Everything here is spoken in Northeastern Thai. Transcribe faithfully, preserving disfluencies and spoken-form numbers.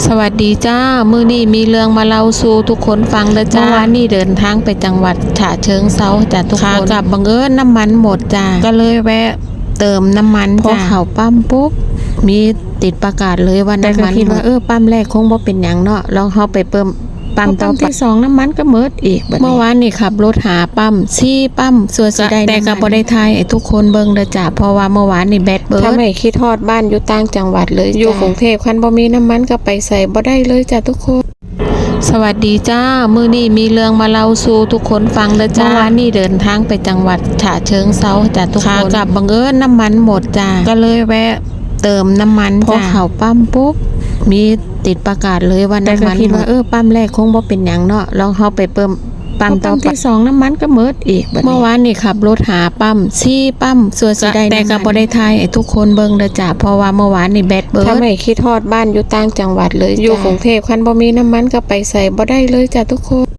สวัสดีจ้า มื้อนี้มีเรื่องมาเล่าสู่ทุกคนฟังเด้อจ้า เมื่อวานนี้เดินทางไปจังหวัดฉะเชิงเทราจ้ะทุกคน ขากลับบังเอิญน้ำมันหมดจ้ะ ก็เลยแวะเติมน้ำมันจ้ะ พอเข้าปั๊มปุ๊บ มีติดประกาศเลยว่าน้ำมันหมด แต่ก็คิดว่า เออ ปั๊มแรกคงบ่เป็นหยังเนาะ ลองเฮาไปเติมปั๊มต่อไป พอปั๊มที่สองน้ำมันก็หมดอีกบัดนี้ เมื่อวานนี้ขับรถหาปั๊ม สี่ปั๊ม ส่วนสิได้น้ำมัน แต่ก็บ่ได้ถ่ายให้ทุกคนเบิ่งเด้อจ้ะ เพราะว่าเมื่อวานนี้แบตเบิด ทำให้คิดฮอดบ้านอยู่ต่างจังหวัดเลยจ้ะ อยู่กรุงเทพฯ คันบ่มีน้ำมันก็ไปไสบ่ได้เลยจ้ะทุกคน สวัสดีจ้า มื้อนี้มีเรื่องมาเล่าสู่ทุกคนฟังเด้อจ้า เมื่อวานนี้เดินทางไปจังหวัดฉะเชิงเทราจ้ะทุกคน ขากลับบังเอิญน้ำมันหมดจ้ะ ก็เลยแวะเติมน้ำมันจ้ะ พอเข้าปั๊มปุ๊บ มีติดประกาศเลยว่าน้ำมันหมด แต่ก็คิดว่า เออ ปั๊มแรกคงบ่เป็นหยังเนาะ ลองเฮาไปเติมปั๊มต่อไป พอปั๊มที่สองน้ำมันก็หมดอีกบัดนี้ เมื่อวานนี้ขับรถหาปั๊ม สี่ปั๊ม ส่วนสิได้น้ำมัน แต่ก็บ่ได้ถ่ายให้ทุกคนเบิ่งเด้อจ้ะ เพราะว่าเมื่อวานนี้แบตเบิด ทำให้คิดฮอดบ้านอยู่ต่างจังหวัดเลยจ้ะ อยู่กรุงเทพฯ คันบ่มีน้ำมันก็ไปไสบ่ได้เลยจ้ะทุกคน